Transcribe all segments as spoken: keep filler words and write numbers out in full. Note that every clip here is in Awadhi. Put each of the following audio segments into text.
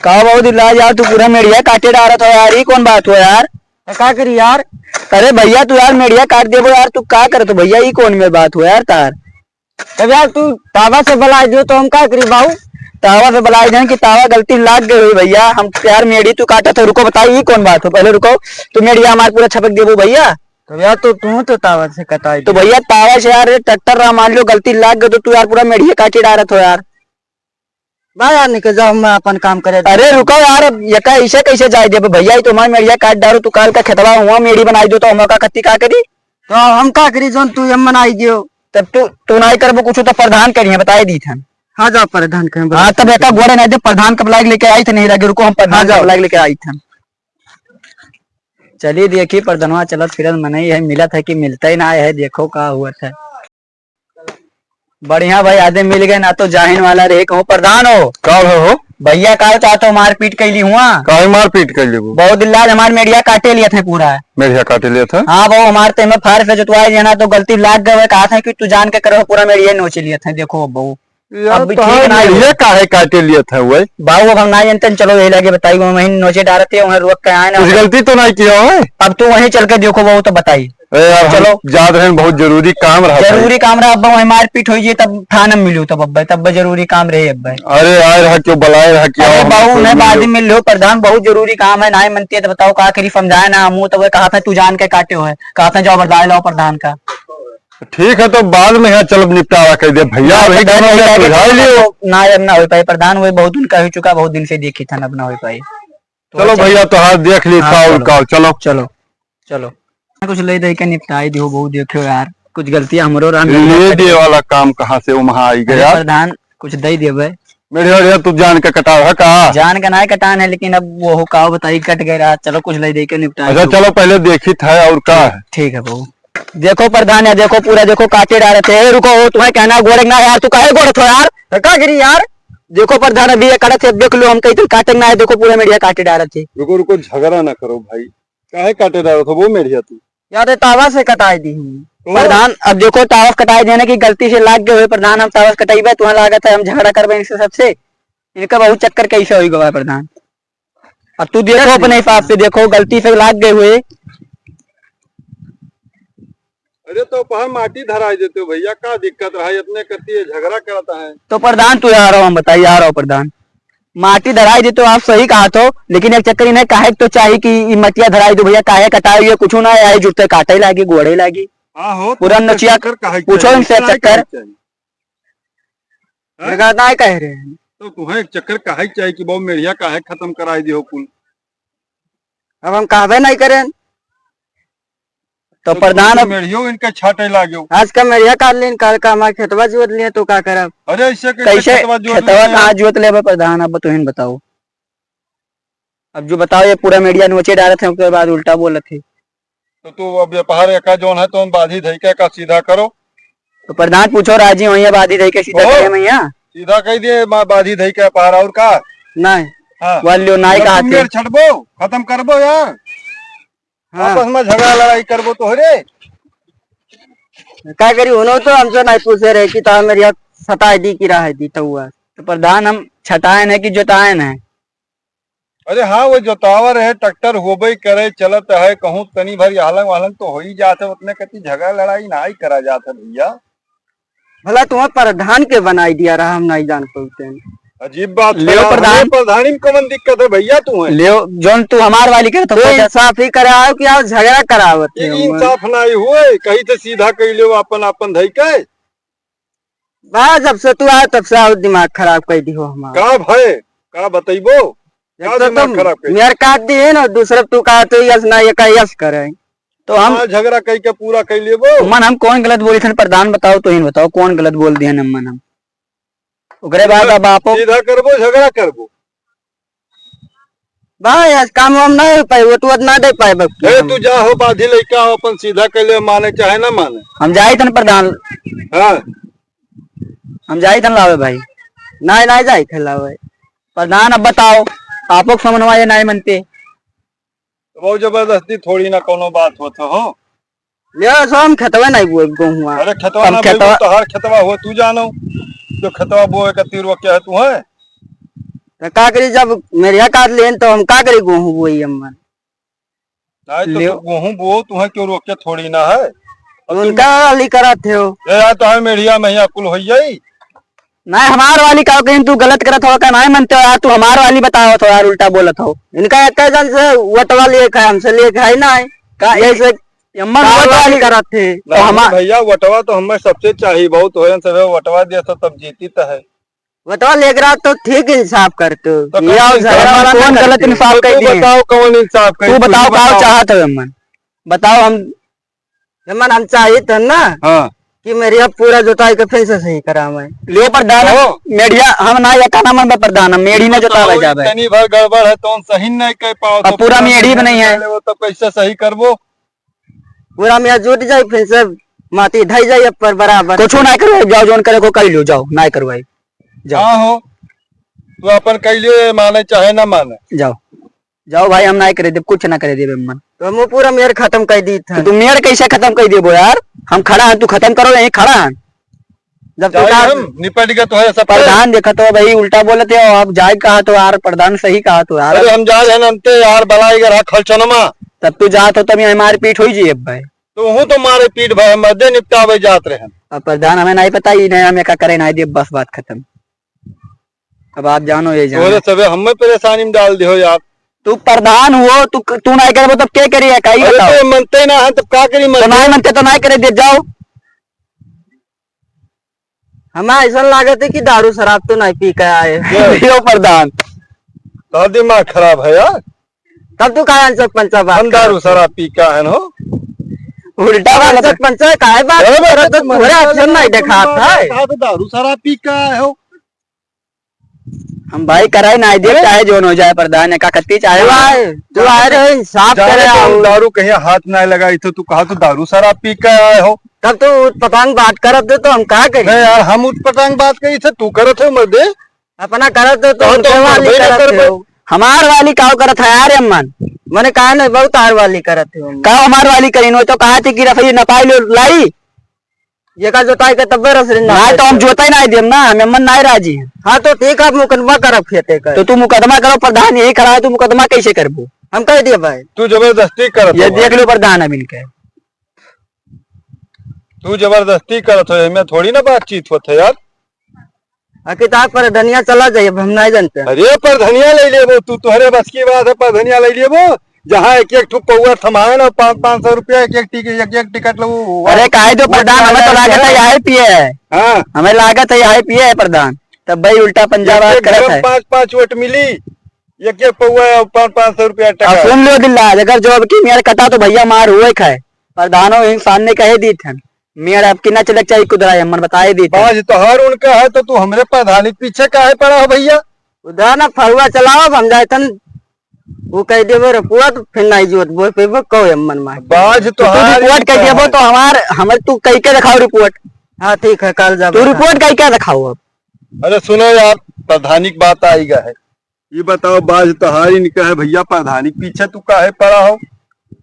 का बहुत इलाज यार, तू पूरा मेड़िया काटे डारत हो यार, ई कौन बात हो यार? तो का करी यार? अरे भैया तू यार मेड़िया काट देबो यार, तू का करत हो भैया, ई कौन में बात हो यार तार? तब यार तू तावा से बलाई दियो तो हम का करी बाऊ? तावा से बलाई देन कि तावा गलती लाग गई हुई भैया, हम यार मेड़ी तू काटत हो, रुको बताई ई कौन बात हो, पहले रुको, तू मेड़िया हमार पूरा छपक देबो भैया। तो यार तो तू तो तावा से कटाई तो दे। भैया तावा से यार ट्रैक्टर रहा, मान लो गलती लाग गई तो तू यार पूरा मेड़िया काटे डारत हो यार। बा यार, निकल जाओ, मैं अपन काम करे। अरे रुको यार, अब यका ऐसे कैसे जाए देबे भैया, ई तो हमार मेड़िया काट डारो, तू काल का खेतवा हुआ मेड़ी बनाई दो तो हम का कत्ती का करी? तो हम का करी जोन तू हम बनाई दियो? तब तू, तू नाई करबो कुछ तो प्रधान करिए, बताए दी थन। हाँ जाओ प्रधान कहीं हाँ, तब एका गोड़े नहीं दे, प्रधान कब लाग लेके आई थे, नहीं लगे, रुको हम प्रधान हाँ, जाओ। कब लाग लेके आई थन। चलिए देखी प्रधानवा चलत फिरत मनई है, मिलत है कि मिलता ही ना है, देखो का हुआ था। बढ़िया भाई, आदमी मिल गए ना तो जाहिन वाला रहे। कहूँ प्रधान हो। का हो? भैया काल चाहत हो मारपीट कैली हुआ। काहे मारपीट कैली वो? बहुत दिन लाज हमार मेड़िया काटे लिया थे पूरा। मेड़िया काटे लिया था? हाँ बाबू, हमार ते में फार से जोतवाए देना तो गलती लाग गए, कहा था कि तू जान के करो, पूरा मेड़िया नोचे लिया थे। देखो बाबू, यार अब भी तोहार ठीक ना हो। मेड़िया काहे काटे लिया था वो? बाबू अब हम ना जानते, चलो यही लगे बताई, वो वहीं नोचे डालते हैं, वहीं रोक के आए ना। कुछ गलती तो नहीं किया है? अब तू वहीं चल के देखो बाबू तो बताई। ए यार, हम चलो। जात रहे, बहुत जरूरी काम रहा भाई। जरूरी काम रहा, अब वहीं मारपीट होई जे, तब थाना में मिलू, तब अब्बे, तब जरूरी काम रहे अब्बे। अरे आए रहा क्यों, बुलाए रहा क्यों, अरे हम बाबू, कोई मैं मिलो। बाद में मिल लो प्रधान, बहुत जरूरी काम है, नाई मनती है तो बताओ का करी, समझाए ना हमू, तो वो कहा था तू जान के काटे हो है, कहा था जाओ बरदाए लाओ प्रधान का। ठीक है, तो बाद में यहाँ चलो निपटारा कर दे भैया, ना, अभी प्रधान, दोनों नहीं में आगे सुलझा तो लियो। ना, अब ना हो पाए प्रधान, वो बहुत दिन का हो चुका, बहुत दिन से देखी था ना, अब ना हो पाए। तो चलो चलो। भैया, तो हाथ देख ली, हाँ, का और चलो। का, चलो। चलो। चलो। कुछ ले दे के निपटाई दियो, बहुत देखियो यार, कुछ गलतियां हमरो रहा, ले मेरे दे वाला काम कहाँ से वहाँ आई अरे गया? प्रधान, कुछ दे देबे। मेरे, अरे तू जान के कटाव है का? जान का ना कटान है, लेकिन अब वो हो का बताई, कट गए रहा। चलो कुछ ले दे के निपटाई अच्छा, दियो। चलो पहले देखी था और का ठीक, है? ठीक है बहू। देखो प्रधान, या देखो पूरा देखो काटे डालत है। ए, रुको, वो तुम्हें कहना गोड़े ना यार, तू काहे गोड़त हो यार? तो का करी यार? देखो प्रधान, अभी ये काटत है, देख लो, हम कहीं तुम काटे ना है, देखो पूरा मेड़िया काटे डालत है। रुको, रुको, झगड़ा ना करो भाई, काहे काटे डालत हो वो मेड़िया तू? यार, ये तावा से कटाई दी हूँ। तो? प्रधान, अब देखो, तावा से कटाई देने की गलती से लाग गए हुए प्रधान, हम तावा से कटाई बा, तुम्हें लागत है हम झगड़ा करबे इनसे सबसे? इनका बहुत चक्कर कैसे होई गवा है प्रधान। अब तू देखो, अपने हिसाब से देखो, गलती से लाग गए हुए। अरे तो पहा माटी धराई देते हो भैया, का दिक्कत रहा, इतने करती है, झगड़ा करता है। तो प्रधान तू आ रहा हो, हम बताइए, आ रहा हो प्रधान, माटी धराई देते हो, आप सही कहा तो, लेकिन एक चक्कर इन्हें काहे तो चाहिए कि ई मटिया धराई दो भैया, काहे कटाए हुए, कुछ ना आए, जुटते काटे लागी, गोड़े लागी। हाँ हो, तो पूरा एक नचिया चक्कर काहे पूछो चाहिए? इनसे इतना चक्कर। काहे चाहिए? हैं? जगह ना कह रहे हैं। तो तुम्हें एक चक्कर काहे चाहिए कि बाबू मेढ़िया काहे खत्म कराई दियो कुल? अब हम कहबे नहीं करें। तो तो प्रधान तुम अब मेढ़ियो इनका छाटे लाग्यो। आज का मेढ़िया काट लेन, काल का हमारे खेतवा जोत लिए तो का करब? अरे ऐसे कैसे कैसे खेतवा जोत खेतवा लिए? कहाँ जोत लेबे प्रधान, अब तुहिन बताओ। अब जो बताओ, ये पूरा मेढ़िया नोचे डालत है, ओकर बाद उल्टा बोलत है। तो तू अब ये पहाड़ एका जौन है, तो हम बाधी धई के का सीधा करो। तो प्रधान पूछो, राजी होइए बाधी धई के सीधा ओ, करे मैया। सीधा कह दिए, बा-, बाधी धई के पहाड़ और का? नहीं। हाँ। वाल्यो नाई मतलब कहा तुम थे। मेर छटबो, खत्म करबो यार। हाँ। आपस में झगड़ा लड़ाई करबो तोहरे। का करी, उन्हों तो हमसे नहीं पूछे रहे कि तो मेरी सताई दी कि रहा दी तो हुआ। तो प्रधान हम छटाए न कि जोताए न। अरे हाँ, वो जोतावर है, ट्रैक्टर होबे करे, चलत है, कहूँ तनी भर यहलंग वहलंग तो हो ही जात है, उतने कति झगड़ा लड़ाई ना ही करा जात है भैया। भला तुम्हें प्रधान के बनाई दिया रहा, हम नहीं जान पाते हैं। अजीब बात लेव है, प्रधान। हमें प्रधानी में कौन दिक्कत है भैया तुम्हें? लेव, जौन तू हमार वाली करत हो, ये इंसाफ ही कराओ कि आप झगड़ा करावत ये हो? इंसाफ नहीं हुए, कहीं तो सीधा कह लो अपन, अपन धई के। बा, जब से तू आया तब से और दिमाग खराब कर दी हो हमारा। का भय? का बतइबो? एक का तो दिमाग तुम खराब कर? मेर काट दी है ना, दूसरा तू कहा तो यस ना, ये का यस करे। तो हम आज झगड़ा कई के पूरा कर लेबो। मन हम कौन गलत बोली थन प्रधान, बताओ तो ही बताओ, कौन गलत बोल दिए हम मन हम? ओकरे बाद अब आपो सीधा करबो, झगड़ा करबो। भाई, आज काम वाम ना हो पाए, वोट वोट ना दे पाए बक्की ए, हम। तू जा हो, बाधी लइका हो, अपन सीधा कर ले, माने चाहे ना माने। हम जाई थन प्रधान। हाँ। हम जाई थन लावे भाई। नाई, नाई जाई थन लावे। प्रधान, अब बताओ, आपो के समझ में आए नाई मनते। तो बहुत जबरदस्ती थोड़ी ना कोनो बात होत हो। ले सो हम खेतवा नहीं बोए गहुआ। अरे खेतवा हम ना खेतवा बोए, तो हर खेतवा हो, तू जानो। जो खेतवा बोए का तीर वो क्या है तू है? तो का करी, जब मेरिया काट लेन तो हम का करी, गोहूँ बोई अम्मन। नहीं तो लियो। तू गोहूँ बो, तुहे क्यों रोके थोड़ी ना है। अब तू उनका वाली करत हो। ए यार, तो हमें मेढ़िया में ही अकुल होई जाई। नहीं, हमार वाली का कहीं तू गलत करत हो का, नहीं मनते हो यार, तू हमार वाली बतावत हो यार, उल्टा बोलत हो। इनका एक जन से वोटवा लिए खाए, हमसे लिए खाए ना है। का ये ऐसे अम्मन का वोट वाली वाली करत थे। तो नहीं हमार भैया, वोटवा तो हमें सबसे चाहिए, बहुत होयन सब वोटवा दिया तो तब जीती तो है। वोटवा लेकरा तो ठीक इंसाफ करते हो। तो ये कौन और झगड़ा इंसाफ? वाला कौन ना गलत करते हो। इंसाफ तो कर तू दिए? बताओ कौन इंसाफ कर, तू तू बताओ ही का बताओ। चाहत हो अम्मन? बताओ हम। अम्मन हम चाहित हन ना हाँ। कि मेरिया पूरा जोताई के फिर से सही करावे। लियो प्रधान, हाँ। मेढ़िया हम ना ये कहना मन बा प्रधान, हम मेढ़ी ना तो जोतावे जावे। तनी भर गड़बड़ है तो सही नहीं कर पाओ अब तो पूरा पूरा मेढ़ी मेढ़िया बनाई है। निकाले वो तो कैसे सही करबो? पूरा मेढ़ जुट जाई, फिर से माटी ढाई जाई ऊपर बराबर। कुछो ना करो, जाओ जौन करे को कर लियो, जाओ ना करवाई। जाओ। हाँ हो, तू अपन कह लियो, ये माने चाहे ना माने। जाओ, जाओ भाई, हम ना करे देब, कुछ ना करे देब अम्मन। तो हम पूरा मेढ़ खत्म कर दी था। तो तू मेढ़ कैसे खत्म कर देबो यार? हम खड़ा हन, तू खत्म करो, यहीं खड़ा हन। जब तू जाए का हम निपट गए तो है सब पे। प्रधान देखा तो भाई उल्टा बोलत हो, आप जाए कहा तो यार, प्रधान सही कहा तो यार। अरे हम जा रहे हैं नंते यार, बलाई गर खलचनमा। तब तू जात हो तब यहाँ मारपीट होई जी अब भाई। तो हूँ तो मारे पीट भाई, मर्दे निपटावे जात रहे। अब प्रधान हमें नहीं पता, ई नहीं हमें का करे, नहीं दे, बस बात खत्म। अब आप जानो ये जानो। तोरे सबे हमें परेशानी में डाल दियो यार। तू प्रधान हुओ, तू, तू नहीं करबो तब के करिए, का ई अरे बताओ। तो मनते ना है, तब का करी तो मनते? नहीं मनते तो नहीं करे दे, जाओ। हमें ऐसा लागत है कि दारू शराब तो नहीं पी के आए। ये यो प्रधान। तो दिमाग खराब है यार। तब तू काहे अनचक पंचा बात हम दारू करत हो? शराब पी के आए हो। उल्टा तब बोलत अनचक है। पंचा काहे बात अरे करत हो? तोहरे अक्षर नहीं देखात है। कहा तो दारू शराब पी के आए हो। हम भाई कराई ना दे, अरे चाहे जोन हो जाए प्रधान, का कत्ती चाहे तू हो। आए, तू आए रहे, इंसाफ जाने करे तो हम आओ। दारू कहीं हाथ ना लगाई तो तू कहा तो दारू शराब पी के आए हो। तब तू पतंग बात करत दे तो हम का करी? नहीं यार, हम उठ पतंग बात कही थे, तू करत हो मर्दे। अपना करत हो तो तो उनके हम वाली करबे ना करत करबे। हो। हमार वाली काव करत है यार अम्मन? मने कहा नहीं, बहुत तार वाली करत हो। का हमार वाली करी? नो तो कहा थी कि रफी नपाई लो लाई। ये का जोताई के तब्बे रसरी ना ना तो हम करते। जोताई नहीं देम ना, हम अम्मन नहीं राजी हैं। हाँ तो ठीक है, आप मुकदमा करब खेते का। तो तू मुकदमा करो, प्रधान यही खड़ा है, तू मुकदमा कैसे करबो? हम कह दिए भाई। तू जबरदस्ती करत ये हो देख भाई। लो प्रधान अब इनके। तू जबरदस्ती करत हो, एमे थोड़ी ना बातचीत होत है यार। आ किताब पर धनिया चला जाइए, अब हम नहीं जानते हैं। अरे पर धनिया ले लेबो तू, तोहरे बस की बात है, पर धनिया ले लेबो। जहाँ एक एक ठो पौआ थमाए ना, पाँच, पाँच सौ रुपया एक एक टिकट, एक एक टिकट लो, वो अरे काहे दो वो प्रधान, हमें तो लागत है यहाँ पिए है। हाँ। हमें लागत है यहाँ पिए है प्रधान, तब भाई उल्टा पंजा एक बात एक करत घर में है। पाँच पाँच वोट मिली, एक एक पौआ और पाँच, पाँच सौ रुपया अब टका। सुन लो दिल्ला, अगर जो अब की मेड़ कटा तो भैया मार हुए खाए, प्रधानो ही सामने कहे दी थन। मेड़ अब की ना चलक चाहिए कुदरा, मन बताए दी थन। बाज तोहार उनका है तो तू हमरे प्रधानी के पीछे काहे पड़ा हो भैया? उधर ना फरुआ चलाओ, हम जाए थन, वो कह देबे रुपया तो फिर नहीं जोत बोल पे वो कहो अम्मन मार। बाज तो तू तोहार रिपोर्ट इनका कह देबो है। तो हमार, हमार तू कह के दिखाओ रिपोर्ट। हाँ ठीक है, कल जाबो तू रिपोर्ट कह के दिखाओ अब। अरे सुनो यार, प्रधानी की बात आई गा है। ये बताओ, बाज तोहार इनका है भैया, प्रधानी के पीछे तू काहे पड़ा हो?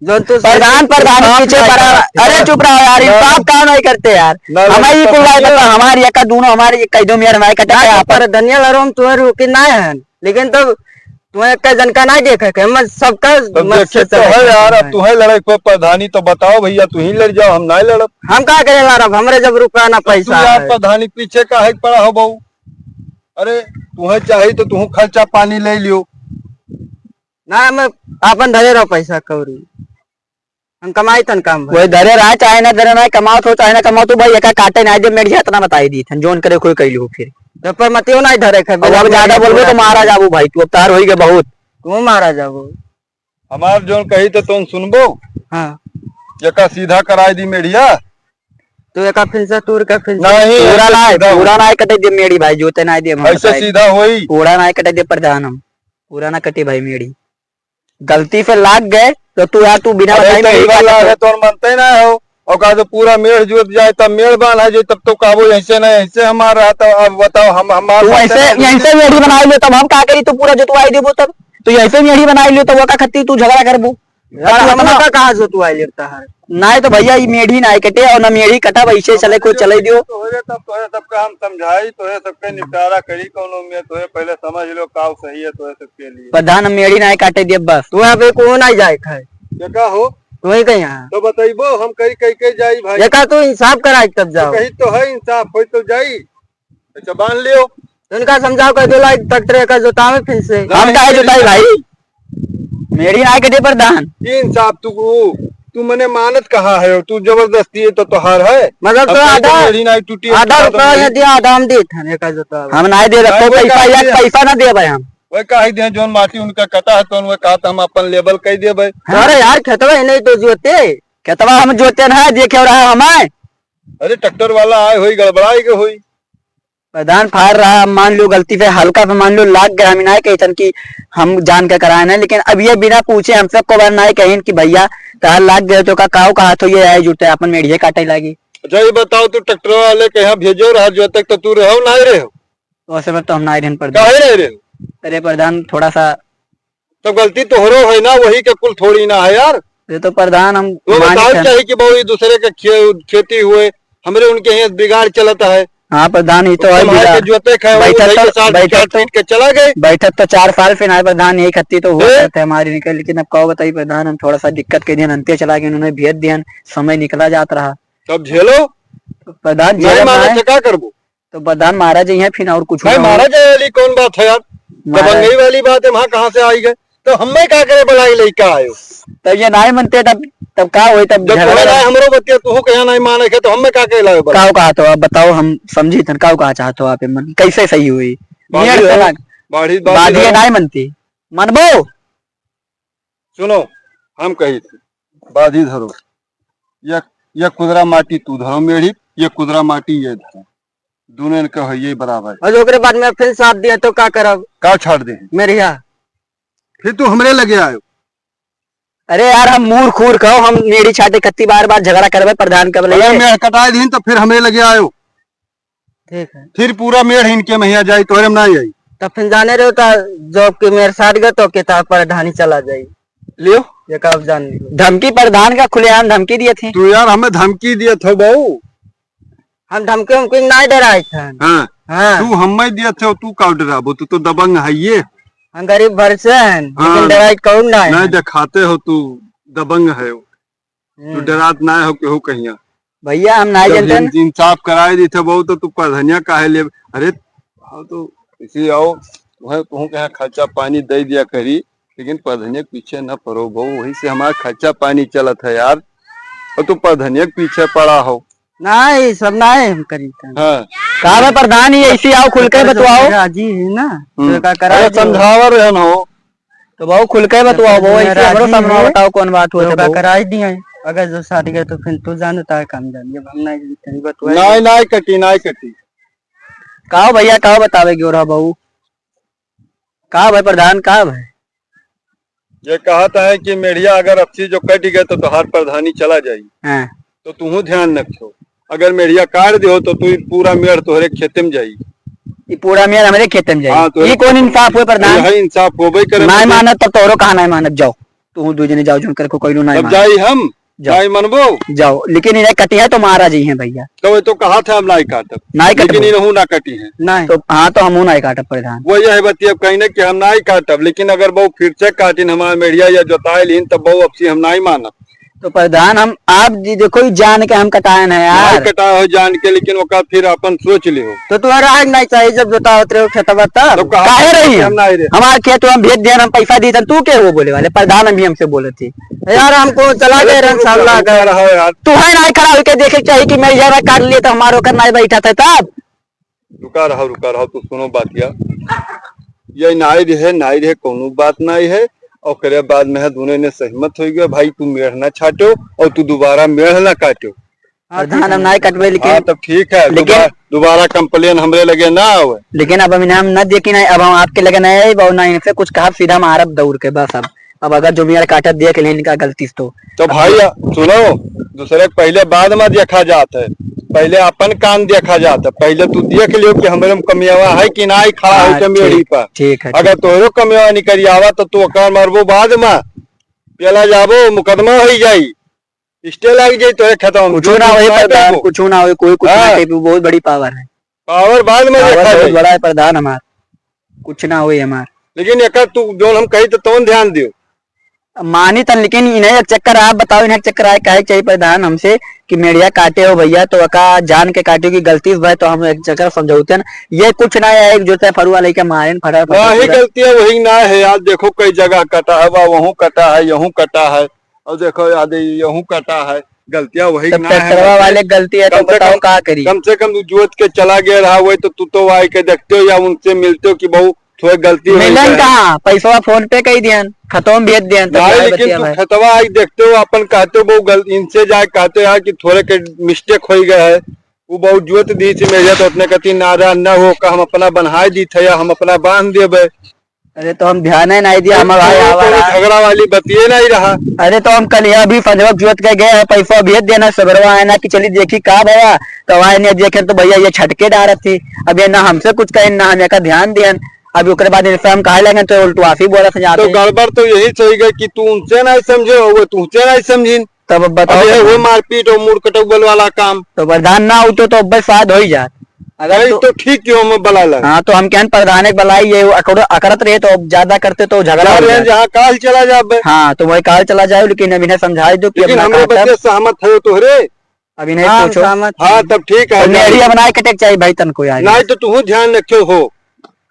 जौन तू प्रधान, प्रधान के पीछे पड़ा। अरे चुप रहो यार, इंसाफ काहे नहीं करते यार? हमारी कुल राय बता, हमारी एक दोनों, हमारी एक कह दो मेड़ नहीं कटे ना, आप। पर धनिया लड़ो हम तुम्हें रोके ना है, लेकिन तब तुम्हें एक जन का नहीं देखे के, हम सबका तब मत देखे से तो है यार, अब तुम्हें लड़ाई पे प्रधानी तो बताओ भैया, तू ही लड़ जाओ, हम नहीं लड़ब। हम का करे लड़ब, हमरे जब रुपया ना तब तू पैसा यार है। प्रधानी के पीछे काहे पड़ा हो बहू? अरे, तुम्हें चाहिए तो तुम खर्चा पानी ले लियो। ना, हम आपन धरे रहो पैसा कौड़ी, हम कमाई तन काम भर। वही धरे रहा, चाहे ना धरे रहा, कमाओ तो चाहे ना कमाओ तो भाई, एका काटे ना दे, मेड़ इतना बताई दी थन, जोन करे कोई कह लियो फिर। तो पर मतियो नहीं धरे खाए, अब ज्यादा बोलबो तो मारा जाबो भाई, तू अब तार होई गए बहुत। तू मारा जाबो। हमार जोन कही तो तुम सुनबो? हाँ। एका सीधा कराई दी मेढ़िया। तो एका फिर से तूर का फिर से नहीं, पूरा ऐसे ना है, सीधा पूरा होई। ना है कटे दे मेढ़ी भाई, जोते ना दे हम ऐसे बताए। सीधा होई। पूरा ना है कटे दे प्रधान हम। पूरा ना कटे भाई मेढ़ी। गलती से लाग गए तो तू यार, तू बिना अरे बताए तो मेढ़ी इधर काट लागे दे। तो मनते ना हो। और कहा तो पूरा मेढ़ जोत जाए, तब मेढ़ बांधा जाए, तब तो कहबो, "ऐसे नहीं, ऐसे हमार रहा।" तो अब बताओ, हम, हमार तू बातें ऐसे, नहीं यहीं से मेढ़ी बनाई ले, तब हम का करी? तू पूरा जोतवाई देबो तब। तू यहीं से मेढ़ी बनाई ले, तब वो का खत्ती तू झगड़ा करबो। यार, तू हम अपना का कहाँ जोतवाई लेता है? नाहीं तो भइया, ई मेढ़ी नाहीं कटे और ना मेढ़ी कटा, वैसे चले को चले दियो। तो हो जाए, तब तोहे सबका हम समझाई, तोहे सबके निपटारा करी, कौनो में तोहे पहले समझ लो का सही है तोहे सबके लिए। प्रधान, हम मेढ़ी नाहीं काटे दिए बस। तू यहाँ पे को नाहीं जाए खाए। ये का हो? तू ही कहीं यहाँ। तो बताइबो, हम कहीं, कहीं, कहीं जाई भाई। ये का तू इंसाफ कराए तब तो जाओ। कहीं तो है इंसाफ, होई तो जाई। अच्छा, बांध लियो। तो उनका समझाओ, कह दो, लाई ट्रैक्टर का जोतावे फिर से। हम काहे जोताई भाई? मेढ़ी नाहीं कटे प्रधान। तीन साहब, तू, तू मने मानत कहाँ है? तू जबरदस्ती है तो तोहार है। मतलब अब तो कहीं तो आधा, मेढ़ी नाहीं टूटी है, आधा तो रुपया आधा ये दिया, आधा हम देत हन, एका जोतावे। हम नाहीं दे रखो नाहीं, वो पैसा, काहे एक दिया? पैसा ना दे भाई हम। वो काहे दिया, जौन माटी उनका कटा है, तो उनका कहा था हम अपन लेबल कह देबे। हाँ। अरे यार, खेतवा ही नहीं तो जोते। खेतवा हम जोते ना, देखे रहा हमें। अरे, ट्रैक्टर वाला आए होई, गड़बड़ाए के होई। प्रधान फाड़ रहा, मान लो गलती से हल्का से मान लो लाग गया, हम नाहीं कहितन कि हम जान के कराए ना, लेकिन अब ये बिना पूछे हमसे को बार नाहीं कहिन कि भइया तहार लाग गए तो का, काऊ कहा तो ये आए जुटे अपन मेढ़िए काटे लागी। अच्छा, ये बताओ, तू ट्रैक्टर वाले के यहाँ भेजो रहा जो तक, तो तू रहो नाहीं रहो? वैसे में तो हम नाहीं रहन प्रधान। काहे नाहीं रहो? अरे प्रधान, थोड़ा सा तब गलती तोहरो है ना, वही के कुल थोड़ी ना है यार। ये तो प्रधान हम वो मान बताओ के चाहिए कि बाबू ये दूसरे के खे-, खेती हुए, हमरे उनके यहाँ बिगाड़ चलता है। हाँ प्रधान, ये तो है तुम्हारे बिगाड़। के जोते खाए, वो बैठक उधर तो, के साथ बैठक काट तो, पीट के चला गए। बैठक तो चार साल से ना है प्रधान, यही खत्ती तो हुआ ए? करते हमारी निकल, लेकिन अब कहो बताइए प्रधान, हम थोड़ा सा दिक्कत के दिन अंते चला गए, उन्होंने भेज दिया, समय निकला जात रहा। तब झेलो। तो प्रधान नहीं झेलम माना ना है। तो का करबो? तो प्रधान मारा जइहैं फिर और कुछ भाई, ना हो। मारा जाए वाली कौन बात है यार? मारा दबंगई वाली बात है, वहाँ कहाँ से आई गए? तो हमें का करे बुलाई लइका आयो? तब ये नाहीं मनते तब, तब का होई तब जब झगड़ा तोहरा लग- नाहीं हमरो बतिया तू कहा नाहीं माने के तो हमें का करे लायो बुलाई? काऊ कहा तो अब बताओ हम समझी तन काऊ कहा चाहत हो आप मन कैसे सही हुई? बाजी मेर हो, से ना बाजी, बाजी बाजी हो। नाहीं मनती। मनबो? सुनो, हम कही थे, बाजी धरो, ये, ये कुदरा माटी तू धरो मेढ़ी, ये कुदरा माटी ये धरो, दोनों इनके है ये बराबर। और ओकरे बाद में फिर साथ दिया तो का करब? का छाड़ दे? मेढ़िया। फिर तू हमरे लगे आयो। अरे यार, हम मूर्ख उर्ख हो, हम मेढ़ी छाटे कत्ती बार बार झगड़ा करबे प्रधान के बोले। अरे मेढ़ कटाए दिन तो फिर हमरे लगे आयो। ठीक है। फिर पूरा मेढ़ इनके महिया जाई, तोहरे में ना आई। तब फिर जाने रहो ता जॉब के मेढ़ साट गए तो के ता प्रधानी चला जाई। लियो। ये का अब जान लियो। धमकी प्रधान का खुलेआम धमकी दिए थे। तू यार हमें धमकी दिए थे बहू। हम धमकी हमकी नाहीं डराई थन। हाँ। हाँ। तू हमें दिए थे, तू का डराबो? तू तो दबंग है ये। हम गरीब घर से हैं, लेकिन हाँ। डराई कौन ना है? नहीं दिखाते हो तू दबंग है। तू हम्म। डरात ना हो केहू कहिया। भइया, हम नाहीं जब जानते हम न। इंसाफ कराए दी थे बहुत, तो तू प्रधनिया काहे ले? अरे, आओ तो इसी आओ, वह कहूँ कहाँ खर्चा पानी दे दिया करी, लेकिन प्रधनिया के पीछे न पड़ो बहू, वही से हमारा खर्चा पानी चलत है यार। और तू प्रधनिया के पीछे पड़ा हो। नाहीं, सब नाहीं हम करी थे। हाँ। का बे प्रधान, ये ऐसी आओ, खुल के तो बताओ। राजी है ना, हम्म। तो का करा अरे, दियो। समझावा रहन हो। तो बहू खुल के बतवाओ, बहू, ऐसे हमरो सामने बताओ कौन बात हुआ तो था बहू। कराई दिए। अगर जो साथ गए तो फिर तू जानो तार काम जानिए, हम नहीं कहीं बतवाए। नाहीं, नाहीं कटी, नाहीं कटी। का हो भइया, का बतावे गयो रहा बहू? का भाई प्रधान, का भाई? ये कहत है कि मेढ़िया अगर अच्छी जो कट गए तो तोहार प्रधानी चला जाई। हाँ। तो तूहू ध्यान रखियो, अगर मेढ़िया काट दियो तो तू पूरा मेढ़ तोहरे खेते में जाई। ई पूरा मेढ़ हमरे खेते में जाई। हाँ, तो ई कौन इंसाफ हुए प्रधान? यही इंसाफ होबे करे नाहीं मतलब। मानत तब तोहरो कहा नाहीं मानत, जाओ। तू दू जने जाओ, जोन करके कोई नाहीं तब मानत। जाई हम, जाओ। नाहीं मनबो? जाओ, लेकिन इन्हें कटिया तो मारा जइहैं भइया। तो वो तो कहा था हम नाहीं काटब। नाहीं लेकिन कटबो। इनहू ना कटी है। नाहीं। तो हाँ, तो हमहू नाहीं काटब प्रधान। वो यह बतिया कहीं ना कि हम नाहीं काटब, लेकिन अगर बहू फिर से काटिन हमारे मेढ़िया या जोताए लीन, तब बहू अब से हम नाहीं मानब। तो प्रधान, हम आप जी देखो, ई जान के हम कटायन है यार। नाहीं कटाए हो जान के, लेकिन ओका फिर अपन सोच लिहो। तो तुम्हारा आग नाहीं चाहिए जब जोतावत रहे हो खेतवा तब? तब कहा काहे था रही कि हम? हम नाहीं रहे। हमार खेत हम भेज देन, हम पैसा दी तन, तू के हो बोले वाले? प्रधान अभी हमसे बोले थे। यार हमको चला अरे गए तू रन रुक जा, सामला रुका कर। रहो यार। तू है नाहीं खड़ा होके देखे के चाहिए कि मैं यहाँ काट लिए तो हमारो कर नाहीं बैठा था तब। रुका रहो, रुका रहो, तू सुनो बातिया। ये नाई रहे, नाई रहे, कौनो बात नाई है। ओकरे बाद में है, दोनों ने सहमत हो गया, "भाई, तू मेढ़ ना छाटो और तू दोबारा मेढ़ ना काटो।" प्रधान, हम नाई कटबे, लेकिन हाँ, तब ठीक है, लेकिन दोबारा, दोबारा complain हमरे लगे ना आवे। लेकिन अब हम इन्हें हम ना देखी ना, अब हम आपके लगे नहीं आए, और ना इनसे कुछ कहा, सीधा मारब दौड़ के, बस। अब अब अगर जो मेरा काटा देख लें इनका गलती से तो। तो भाई, सुनो, दूसरे के पहले बाद में देखा जात है, पहले अपन काम देखा जात है। पहले तू देख लियो कि हमरे में कमियावा है कि ना, खड़ा हाँ, होके मेड़ी ठीक, पर। ठीक है, अगर ठीक। तोहरो कमियावा निकल आवा तो तू ओकर मरबो बाद में, पेला जाबो, मुकदमा हो जाई। स्टे लाग जाई तोरे खेतवा में, कुछ जो ना तू होई ना प्रधान, पेबो। कुछ ना होई, कोई कुछ ना हाँ। पेबो, बहुत बड़ी पावर है। पावर बाद में पावर देखा बहुत जाई। बड़ा है प्रधान हमार, कुछ ना होई हमार। लेकिन एकर तू जौन हम कही तो तौन ध्यान दियो। मानी तन, लेकिन इन्हें एक चक्कर आप बताओ, इन्हें एक चक्कर आए काहे चाहिए प्रधान हमसे कि मेढ़िया काटे हो भैया, तो ओका जान के काटे हो कि गलती से भाई, तो हम एक चक्कर समझौते ना, ये कुछ ना है, एक जोते फरुआ लेके मारे न फटा फटा नहीं, पूरा। गलतियां वही ना है यार, देखो कई जगह कटा है, बा वहूँ कटा है, यहूँ कटा है, और देखो याद है, यहूँ कटा है, गलतियां वही तब ना है ट्रैक्टरवा बस। वाले गलती है, तो कम से बताओ कम, का करी? कम से कम जोत के चला गया रहा, वही तो तू तो आए के देखते हो या उनसे मिलते हो कि बहू थोड़े गलती हो मिलन गया है। कहाँ? पैसवा फोन पे कई दियन, खतवा में भेज दियन, तब नहीं, जाए लेकिन बतिया तू भाई। खतवा आई देखते हो, अपन कहते हो, बहुत गल-, इनसे जाए कहते हो यार कि थोड़े के मिस्टेक हो गया है, वो बहुत जोत दी थी मेरे, तो अपने कहती नारा न हो का हम अपना बन्हाए दी थे या हम अपना बांध देबे। अरे तो हम ध्यान ही नहीं दिया, हम भाई आवा रहा। झगड़ा वाली बतिये नहीं रहा। अरे तो हम कल यह भी संजोग जोत के गए हैं, पैसा भेज देना, सगरवा है ना कि चली देखी का भया, तो आए ने देखे तो भैया ये छटके डारत थी। अब ये ना हमसे कुछ कहे ना हम एका ध्यान दियन। अब ओकरे बाद इनसे हम कहे लगे तो उल्टवाफी बोलत है तो जाते। गड़बड़ तो यही सही गए कि तू उनसे नहीं समझे हो, वो तुमसे नहीं समझिन। तब अब बताओ अब ये हुए प्रधान। मारपीट और मुड़ कटौबल वाला काम। तो प्रधान ना होतो तो अब शायद हो ही जात। अगर नहीं तो तो ठीक क्यों हम बला लगा? हाँ, तो हम कहन प्रधान एक बलाई ये अकड़-, अकड़त रहे तो अब ज्यादा करते तो झगड़ा जा हो रहे हैं जात। जहाँ काल चला जाबे। हाँ, तो वही काल चला जाए, लेकिन अब इन्हें समझाई दो कि लेकिन अब ना हमरे काटब। बतिया सहमत है तोहरे? अब इन्हें हाँ, पूछो। सहमत हाँ, है। तब ठीक है, तो मेरी जाओ। अब ना कटे के चाहिए भाई तन को यार। नहीं तो तू ध्यान रखे हो,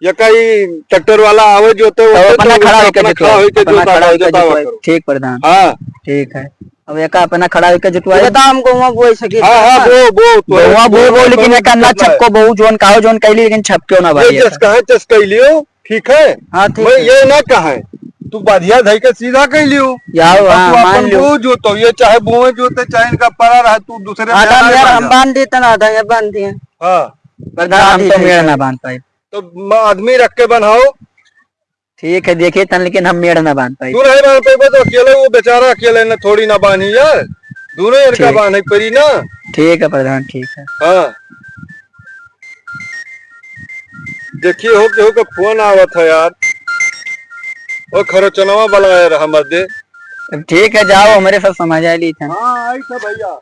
या कहीं ट्रैक्टर वाला आवे जो तो तो वो अपना तो खड़ा होके अपना खड़ा जोतवाओ, होके अपना जोता खड़ा करो, होके जोतावा जोतवाओ। करो। ठीक प्रधान। हाँ। ठीक है। अब एका अपना खड़ा होके जुतवाई। ये तो हम गोवा बोई सकी हाँ, हाँ, ना। बो, बो, तो गोवा बो, बो, लेकिन एका ना करना है। छपको बहू जोन काहो जोन कैली, लेकिन छपक्यो ना ये भाई जस एका। कहे तस कैलियो, ठीक है? हाँ, ठीक मैं है। ये ना कहे, तू बढ़िया धई के सीधा कैलियो। याओ, अब हाँ, तू मान अपन लियो। बो जोतो, ये चाहे बोए जोते, चाहे इनका परा रहा, तू दूसरे आधा में मेड़ आधा हम बांध देते ना, आधा ये बांध दिए। हाँ। प्रधान, हम ठीक तो है। मेड़ ना बांध पाए। तो म-, आदमी रख के बनाओ। ठीक है, देखिए तन, लेकिन हम मेड़ ना बांध पाई। तू नहीं बांध पाइबे तो अकेले, वो बेचारा अकेले न थोड़ी ना बांधी यार, दोनों इनका ठीक। बांधे पड़ी ना। ठीक है प्रधान, ठीक है। हाँ, देखिए हो केहू का फोन आवत है यार, वो खरोचनवा वाला है रहा मर्दे। अब ठीक है, जाओ, हमरे सब समझ आए ली थे। हाँ, आई था भैया।